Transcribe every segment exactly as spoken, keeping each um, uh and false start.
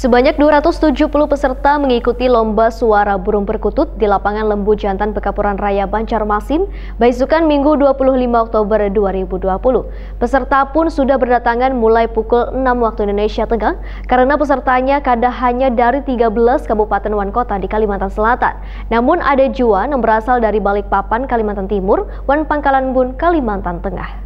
Sebanyak dua ratus tujuh puluh peserta mengikuti lomba suara burung perkutut di lapangan Lembu Jantan Pekapuran Raya Banjarmasin, baisukan Minggu dua puluh lima Oktober dua ribu dua puluh. Peserta pun sudah berdatangan mulai pukul enam waktu Indonesia Tengah, karena pesertanya kada hanya dari tiga belas kabupaten wan kota di Kalimantan Selatan. Namun ada jua yang berasal dari Balikpapan, Kalimantan Timur, wan Pangkalan Bun, Kalimantan Tengah.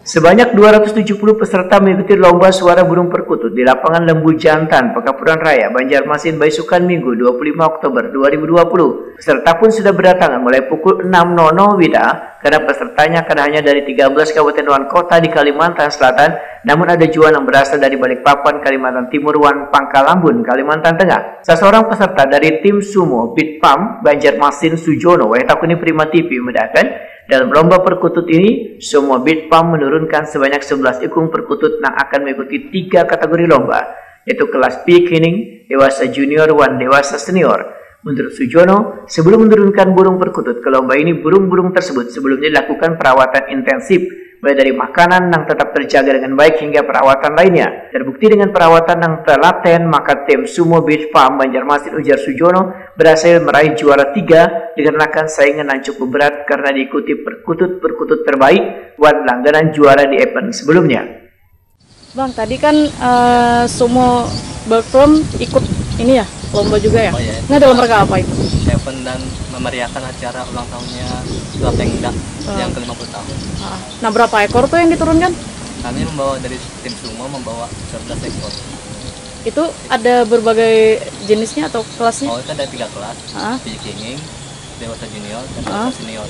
Sebanyak dua ratus tujuh puluh peserta mengikuti lomba suara burung perkutut di lapangan Lembu Jantan, Pekapuran Raya, Banjarmasin, baisukan Minggu dua puluh lima Oktober dua ribu dua puluh. Peserta pun sudah berdatangan mulai pukul enam nol nol wita, karena pesertanya kada hanya dari tiga belas kabupaten wan kota di Kalimantan Selatan, namun ada jua yang berasal dari Balikpapan, Kalimantan Timur, wan Pangkalambun, Kalimantan Tengah. Saseorang peserta dari tim Sumo Bitpam Banjarmasin, Sujono, wayah takuni Prima T V, membedakan dalam lomba perkutut ini, Sumo Bitpam menurunkan sebanyak sebelas ikung perkutut yang akan mengikuti tiga kategori lomba, yaitu kelas pikining, dewasa junior, wan dewasa senior. Menurut Sujono, sebelum menurunkan burung perkutut ke lomba ini, burung-burung tersebut sebelumnya dilakukan perawatan intensif, mulai dari makanan yang tetap terjaga dengan baik hingga perawatan lainnya. Terbukti dengan perawatan yang telaten, maka tim Sumo Beach Farm Banjarmasin, ujar Sujono, berhasil meraih juara tiga dikarenakan saingan yang cukup berat karena diikuti perkutut-perkutut terbaik wan langganan juara di event sebelumnya. Bang, tadi kan uh, Sumo Bird Farm ikut ini ya, lomba juga ya? Oh, iya. Nah, dalam rangka apa itu? Event dan memeriahkan acara ulang tahunnya Tuapengda oh. yang ke lima puluh tahun. Ah. Nah, berapa ekor tuh yang diturunkan? Kami membawa dari tim Sumo membawa dua belas ekor. Itu ada berbagai jenisnya atau kelasnya? Oh, itu ada tiga kelas. Ah. Peking, Dewasa Junior, dan Dewasa ah. Senior.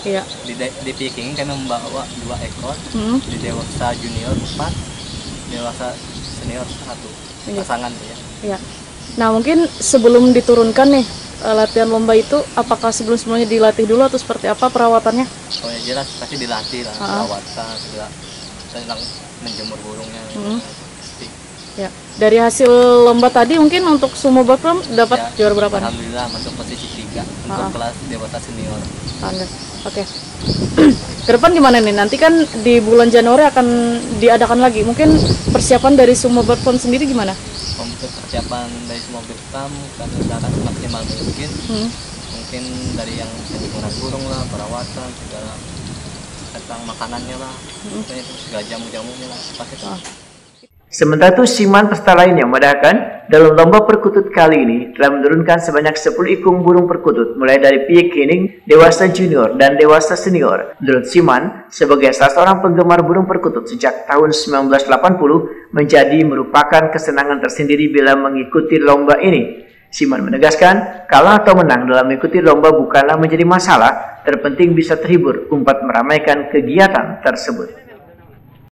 Iya. Di, de, di Peking kami membawa dua ekor, hmm. Di Dewasa Junior empat, Dewasa Senior satu. Iya. Pasangan ya. Iya. Nah, mungkin sebelum diturunkan nih eh, latihan lomba itu, apakah sebelum semuanya dilatih dulu atau seperti apa perawatannya? Oh ya, jelas pasti dilatih lah, uh -huh. Perawatan segala tentang menjemur burungnya. Uh -huh. Ya. Dari hasil lomba tadi mungkin untuk sumo backroom dapat ya, juara berapa? Alhamdulillah masuk posisi tiga untuk uh -huh. Kelas dewasa senior. Alhamdulillah. Oke. Okay. Ke depan gimana nih? Nanti kan di bulan Januari akan diadakan lagi. Mungkin persiapan dari Sumo Bird Farm sendiri gimana? Untuk persiapan dari Sumo Bird Farm kami usahakan semaksimal mungkin. Hmm. Mungkin dari yang penjemuran burung lah, perawatan, segala tentang makanannya lah, hmm. Segala jamu-jamunya lah, pasti. Oh. Sementara itu, Siman peserta lain yang memadahakan dalam lomba perkutut kali ini telah menurunkan sebanyak sepuluh ikung burung perkutut mulai dari Pie Kining, dewasa junior, dan dewasa senior. Menurut Siman, sebagai salah seorang penggemar burung perkutut sejak tahun sembilan belas delapan puluh, menjadi merupakan kesenangan tersendiri bila mengikuti lomba ini. Siman menegaskan, kalah atau menang dalam mengikuti lomba bukanlah menjadi masalah, terpenting bisa terhibur umpat meramaikan kegiatan tersebut.